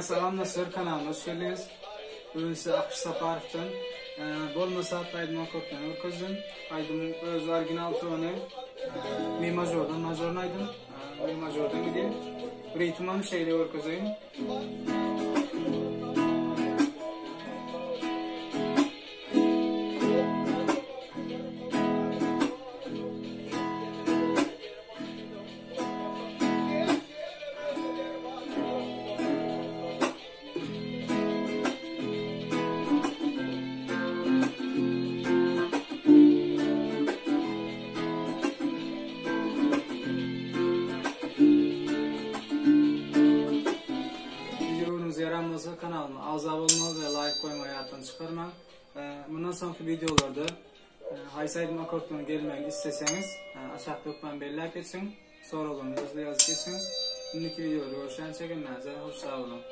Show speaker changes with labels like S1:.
S1: Hemmäňize salam dostlar kanalyma hoş geldiňiz. Bugün size Akyş Saparowdan Bolmasa atly aýdymy okatmagy görkezdim. Aýdymyň öz original tony Mi mažordan mažorny aýdym. Mi mažordan gidýär. Ritmem şeýle görkezeýin. Video göwnüňize ýaran bolsa kanalyma agza bolmagy we laýk goýmagy ýatdan çykarmaň. Mundan soňky wideolarda haýsy aýdym akkordlarynyň gelmegini isleseňiz aşakda hökman belläp geçiň. Soraglaryňyzy ýazyp geçiň. Indiki wideolarda görüşýänçä hemmäňize hoş sag boluň.